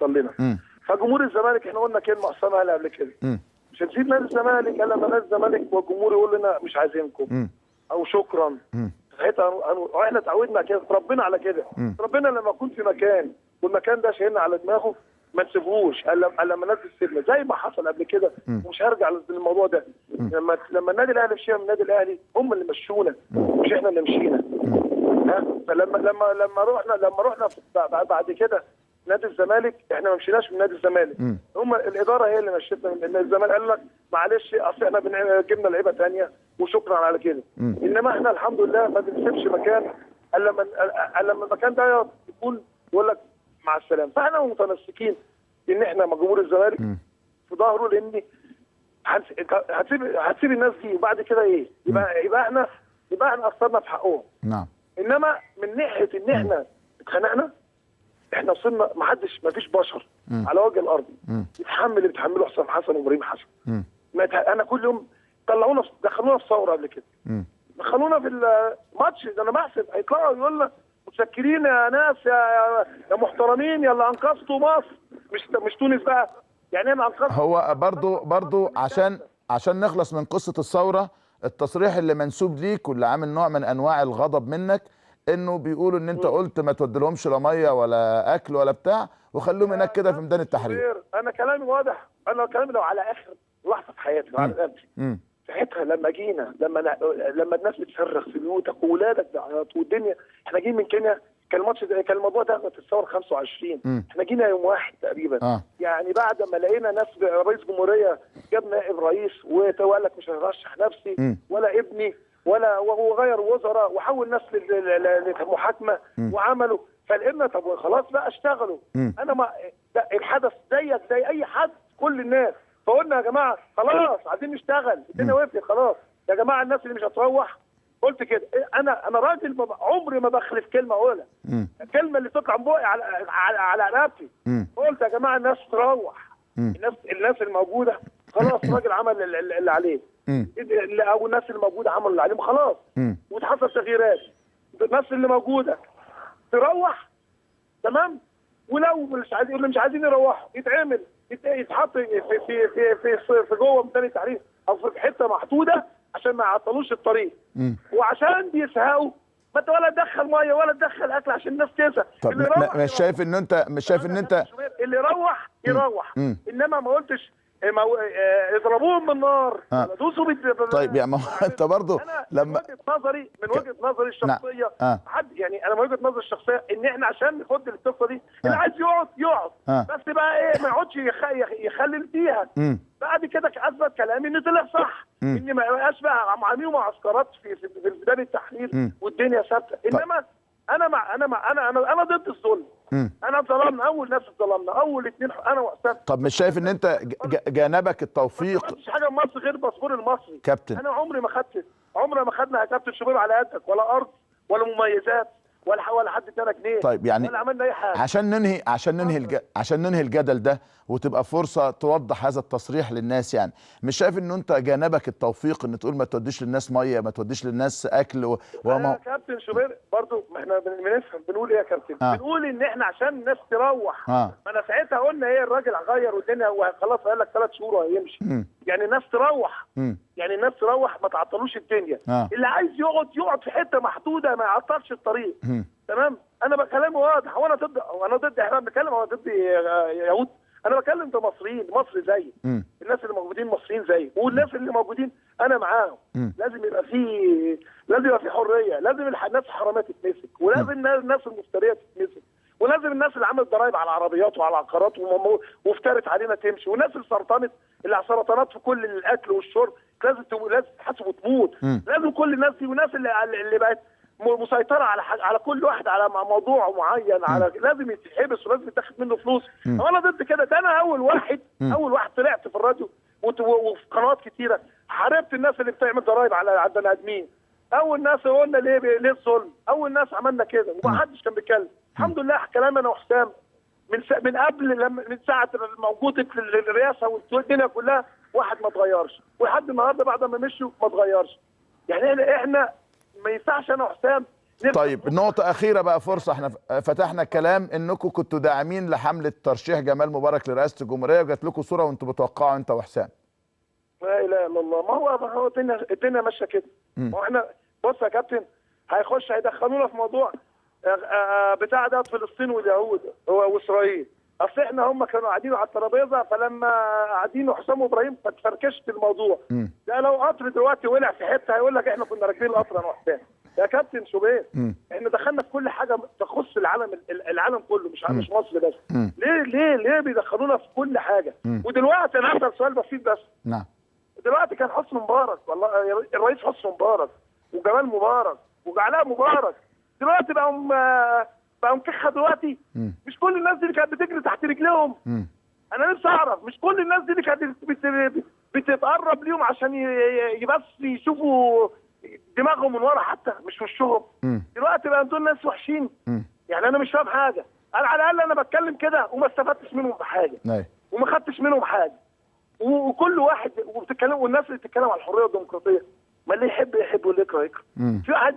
بتحصل لنا. فجمهور الزمالك احنا قلنا كلمة حسام قالها قبل كده، مش هنسيب نادي الزمالك الا لما نادي الزمالك والجمهور يقول لنا مش عايزينكم او شكرا. ساعتها احنا اتعودنا كده، اتربينا على كده. ربنا لما اكون في مكان والمكان ده شايلنا على دماغه ما نسيبهوش الا لما الناس تسيبنا، زي ما حصل قبل كده. ومش هرجع للموضوع ده. لما النادي الاهلي مشينا من النادي الاهلي هم اللي مشونا مش احنا اللي مشينا. فلما لما لما رحنا لما رحنا بعد كده نادي الزمالك، احنا ما مشيناش من نادي الزمالك، هم الادارة هي اللي مشيتنا من نادي الزمالك. قال لك معلش اصل احنا جبنا لعيبة ثانية وشكرا على كده. انما احنا الحمد لله ما بنسيبش مكان الا لما المكان ده يكون يقول لك مع السلامة. فاحنا متمسكين ان احنا مع جمهور الزمالك في ظهره، لان هتسيب الناس دي وبعد كده ايه؟ يبقى احنا قصرنا في حقهم. نعم. انما من ناحية ان احنا اتخانقنا، احنا وصلنا ما حدش، ما فيش بشر على وجه الارض يتحمل اللي بيتحمله حسام حسن وابراهيم حسن. انا كل يوم طلعونا، دخلونا في ثورة قبل كده، دخلونا في الماتش ده. انا بحسب هيطلعوا يقول لنا متشكرين يا ناس يا محترمين يا اللي انقذتوا مصر، مش تونس بقى. يعني انا انقذت. هو برضو عشان نخلص من قصة الثورة، التصريح اللي منسوب ليك واللي عامل نوع من انواع الغضب منك، انه بيقولوا ان انت قلت ما تودلهمش لا مية ولا اكل ولا بتاع، وخلوهم هناك كده في ميدان التحرير. انا كلامي واضح، انا كلامي لو على اخر لحظة في حياتي على قلبي. ساعتها لما جينا، لما الناس بتصرخ في بيوتك واولادك بيعيطوا والدنيا، احنا جايين من كينيا، كان الماتش ده، كان الموضوع ده في الثورة 25، احنا جينا يوم واحد تقريبا. يعني بعد ما لقينا ناس رئيس جمهورية جاب نائب رئيس وقال لك مش هرشح نفسي ولا ابني ولا، وغير وزراء وحول ناس للمحاكمه وعملوا، فلقينا طب خلاص بقى اشتغلوا. انا ما الحدث زيك زي اي حد، كل الناس. فقلنا يا جماعة خلاص عايزين نشتغل، الدنيا وقفت خلاص يا جماعة، الناس اللي مش هتروح. قلت كده انا راجل عمري ما بخلف كلمة اقولها، الكلمة اللي تطلع من بقي على رقبتي. قلت يا جماعة الناس تروح، الناس الموجودة خلاص الراجل عمل اللي عليه، او الناس اللي موجودة عملوا اللي عليهم خلاص، وتحصل تغييرات. الناس اللي موجودة تروح تمام، ولو مش عايزين، اللي مش عايزين يروحوا يتعمل يتحط في في في في, في جوه ميدان التحرير او في حتة محدودة عشان ما يعطلوش الطريق، وعشان بيسهقوا ما انت ولا تدخل مية ولا تدخل اكل عشان الناس تزهق. طب مش شايف ان انت، مش شايف ان انت اللي يروح يروح، انما ما قلتش اضربوهم بالنار ولا دوسوا. طيب يعني ما انت برضه لما من وجهه نظري الشخصية، حد يعني انا من وجهه نظري الشخصية ان احنا عشان نفض القصة دي، اللي عايز يقعد يقعد، بس بقى ايه، ما يقعدش يخلل فيها. بعد كده اثبت كلامي ان طلع صح، ان ما يبقاش بقى عاملين معسكرات في ميدان التحرير والدنيا ثابتة. انما انا مع انا مع انا انا انا ضد الظلم. انا اتظلمنا، اول ناس اتظلمنا، اول اثنين انا وحسام. طب مش شايف ان انت جانبك التوفيق؟ ما خدتش حاجة من مصر غير الباسبور المصري كابتن. انا عمري ما خدت، عمري ما خدنا يا كابتن شوبير على قدك، ولا ارض ولا مميزات ولا حد ادانا جنيه. طيب يعني ولا عملنا اي حاجة. عشان ننهي الجدل ده وتبقى فرصة توضح هذا التصريح للناس، يعني مش شايف ان انت جانبك التوفيق ان تقول ما توديش للناس مية، ما توديش للناس اكل وما؟ يا كابتن شوبير برضو ما احنا بنفهم، بنقول ايه يا كابتن؟ بنقول ان احنا عشان الناس تروح. ما انا ساعتها قلنا ايه، الراجل غير والدنيا وخلاص، قال لك 3 شهور وهيمشي. يعني الناس تروح، يعني الناس تروح، ما تعطلوش الدنيا. اللي عايز يقعد يقعد في حتة محدودة، ما يعطلش الطريق. تمام. انا بكلامي واضح، وانا ضد، وانا ضد، احنا بنتكلم هو ضد يهود، انا بكلم ده مصريين، مصر زيي، الناس اللي موجودين مصريين زيي، والناس اللي موجودين انا معاهم. لازم يبقى في حرية، لازم الناس الحرامية تتمسك، ولازم الناس المفتريه تتمسك، ولازم الناس اللي عملت ضرائب على العربيات وعلى العقارات وافترت علينا تمشي، والناس اللي سرطنت، اللي سرطانات في كل الاكل والشرب لازم تتحاسب وتموت. لازم كل الناس دي، والناس اللي بقت مسيطرة على كل واحد على موضوع معين، على لازم يتحبس ولازم يتاخد منه فلوس. انا ضد كده. ده انا اول واحد طلعت في الراديو وفي قنوات كتيرة حاربت الناس اللي بتعمل ضرائب على البني ادمين. اول ناس قلنا ليه الظلم، اول ناس عملنا كده ومحدش كان بيتكلم. الحمد لله كلام انا وحسام من قبل، لما من ساعة موجودة الرئاسة والدنيا كلها، واحد ما اتغيرش، ولحد النهارده بعد ما مشوا ما اتغيرش. يعني احنا ما ينفعش انا وحسام طيب نقطة أخيرة بقى، فرصة احنا فتحنا الكلام انكم كنتوا داعمين لحملة ترشيح جمال مبارك لرئاسة الجمهورية، وجات لكم صورة وانتوا بتوقعوا انت وحسام. لا إله إلا الله. ما هو الدنيا ماشية كده. ما هو احنا بص يا كابتن، هيخش هيدخلونا في موضوع بتاع ده فلسطين واليهود وإسرائيل. اصل احنا هم كانوا قاعدين على الترابيزة، فلما قاعدين حسام وابراهيم فتفركشت الموضوع. ده لو قطر دلوقتي ولع في حتة هيقول لك احنا كنا راكبين القطر انا وحسام. يا كابتن شوبير، احنا دخلنا في كل حاجة تخص العالم، العالم كله، مش مصر بس. ليه ليه ليه بيدخلونا في كل حاجة؟ ودلوقتي انا هسال سؤال بسيط بس. نعم. دلوقتي كان حسني مبارك، والله الرئيس حسني مبارك وجمال مبارك وعلاء مبارك، دلوقتي بقوا مكخه دلوقتي. مش كل الناس دي اللي كانت بتجري تحت رجليهم. انا نفسي اعرف، مش كل الناس دي اللي كانت بتتقرب ليهم عشان بس يشوفوا دماغهم من ورا حتى مش وشهم. دلوقتي بقى دول ناس وحشين. يعني انا مش فاهم حاجة. انا على الاقل انا بتكلم كده وما استفدتش منهم بحاجة. وما خدتش منهم حاجة. وكل واحد وبتتكلم، والناس اللي بتتكلم على الحرية والديمقراطية، ما اللي يحب يحب واللي يكره يكره. في واحد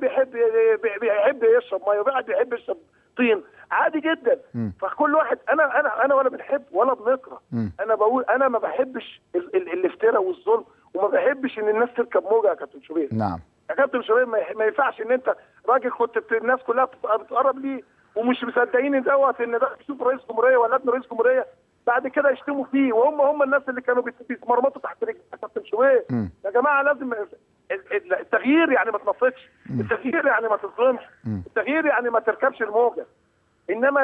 بيحب يشرب مية، وفي واحد بيحب يشرب طين، عادي جدا. فكل واحد انا انا انا ولا بنحب ولا بنكره. انا بقول انا ما بحبش الافتراء والظلم، وما بحبش ان الناس تركب موجه يا كابتن شوبير. نعم يا كابتن شوبير، ما ينفعش ان انت راجل كنت الناس كلها بتقرب ليه ومش مصدقين ان دوت ان ده يشوف رئيس جمهورية ولا ابن رئيس جمهورية، بعد كده يشتموا فيه، وهم الناس اللي كانوا بيتمرمطوا تحت رجل كابتن شوبير. يا جماعة لازم التغيير، يعني ما تنفقش، التغيير يعني ما تظلمش، التغيير يعني ما تركبش الموجه. انما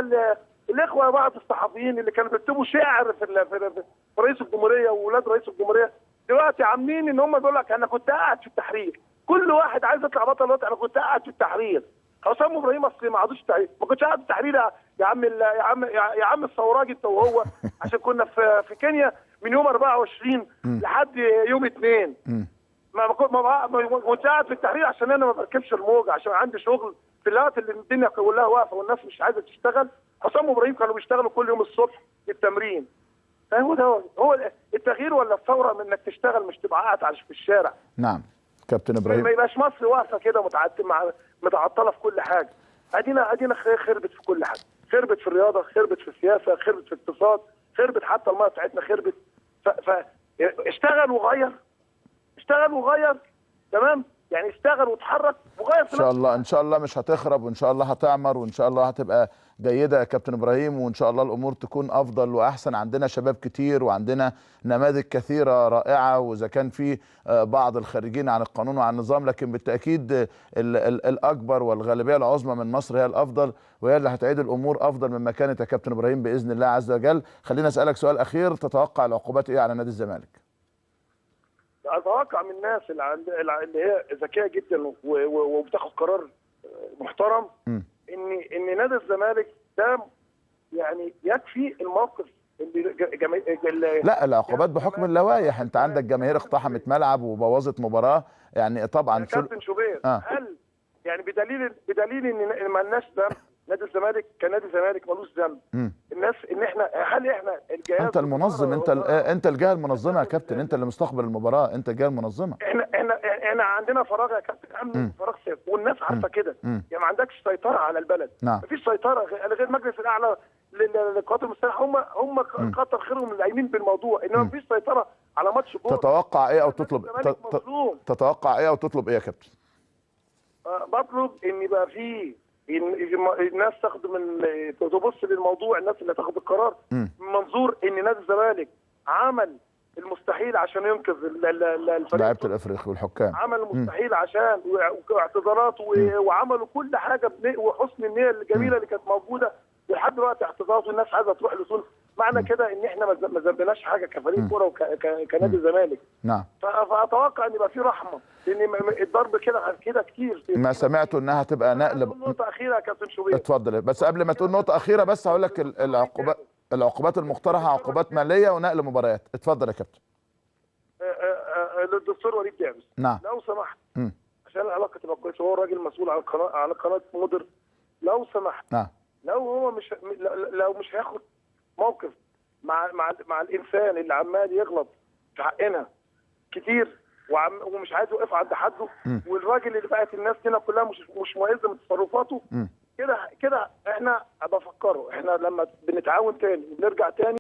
الاخوة بعض الصحفيين اللي كانوا بيكتبوا شعر في رئيس الجمهورية واولاد رئيس الجمهورية، دلوقتي عاملين ان هم بيقول لك انا كنت قاعد في التحرير. كل واحد عايز يطلع بطل دلوقتي، انا كنت قاعد في التحرير. حسام ابراهيم اصلي ما عادوش التحرير، ما كنتش قاعد في التحرير يا عم يا عم يا عم الثوراجي انت وهو، عشان كنا في كينيا من يوم 24 لحد يوم 2. ما كنتش قاعد في التحرير عشان انا ما بركبش الموجه، عشان عندي شغل في الوقت اللي الدنيا كلها واقفة والناس مش عايزه تشتغل. حسام وابراهيم كانوا بيشتغلوا كل يوم الصبح التمرين. فهو ده هو التغيير ولا الثورة، من انك تشتغل مش تبقى قاعد في الشارع. نعم كابتن ابراهيم، ما يبقاش مصر واقفة كده متعطلة في كل حاجة. ادينا خربت في كل حاجة، خربت في الرياضة، خربت في السياسة، خربت في الاقتصاد، خربت حتى المية بتاعتنا خربت. اشتغل وغير، اشتغل وغير، تمام؟ يعني اشتغل واتحرك وغير. ان شاء الله، ان شاء الله مش هتخرب، وان شاء الله هتعمر، وان شاء الله هتبقى جيدة يا كابتن ابراهيم، وان شاء الله الامور تكون افضل واحسن. عندنا شباب كتير وعندنا نماذج كثيرة رائعة، واذا كان في بعض الخارجين عن القانون وعن النظام، لكن بالتاكيد الاكبر والغالبيه العظمى من مصر هي الافضل، وهي اللي هتعيد الامور افضل مما كانت يا كابتن ابراهيم باذن الله عز وجل. خلينا اسالك سؤال اخير، تتوقع العقوبات ايه على نادي الزمالك؟ اتوقع من الناس اللي هي ذكية جدا وبتاخد قرار محترم، ان نادي الزمالك ده يعني يكفي الموقف اللي لا، العقوبات بحكم اللوائح. انت عندك جماهير اقتحمت ملعب وبوظت مباراة، يعني طبعا كابتن شوبير، هل يعني بدليل ان ما لناش ذنب، نادي الزمالك كنادي الزمالك ملوش ذنب. الناس ان احنا، هل احنا الجهاز، انت المنظم، انت الجهة المنظمة يا كابتن، انت اللي مستقبل المباراة، انت الجهة المنظمة. احنا عندنا فراغ يا كابتن، امن فراغ سياسي، والناس عارفه كده. يعني ما عندكش سيطرة على البلد. نعم. مفيش سيطرة غير المجلس الاعلى للقوات المسلحة، هم كتر خيرهم اللي قايمين بالموضوع، انما مفيش سيطرة على ماتش كورة. تتوقع ايه او تطلب؟ تتوقع ايه او تطلب ايه يا كابتن؟ بطلب ان يبقى فيه الناس تاخد من تبص للموضوع، الناس اللي تاخد القرار من منظور ان نادي الزمالك عمل المستحيل عشان ينقذ الفريق، لعيبة الافريقي والحكام عمل المستحيل عشان واعتذارات وعملوا كل حاجة وحسن النية الجميلة اللي كانت موجودة ولحد دلوقتي اعتذارات، والناس عايزه تروح لتونس. معنى كده ان احنا ما ذنبناش حاجة كفريق كورة وكنادي الزمالك. نعم. فاتوقع ان يبقى في رحمه، لان الضرب كده كده كتير. ما سمعته انها تبقى نقل. نقطة اخيرة يا كابتن شوبير. اتفضل، بس قبل ما تقول نقطة اخيرة بس هقول لك العقوبات المقترحة عقوبات ماليه ونقل مباريات. اتفضل يا كابتن. للدكتور وليد دعبس. نعم. لو سمحت، عشان العلاقة تبقى كويسة، هو الراجل مسؤول على القناة، على قناة مودر. لو سمحت. نعم. لو هو مش، لو مش هياخد موقف مع مع مع الانسان اللي عمال يغلط في حقنا كتير، ومش عايز يوقف عند حده، والراجل اللي بقت الناس هنا كلها مش مؤذه من تصرفاته. كده كده احنا بفكره، احنا لما بنتعاون تاني وبنرجع تاني.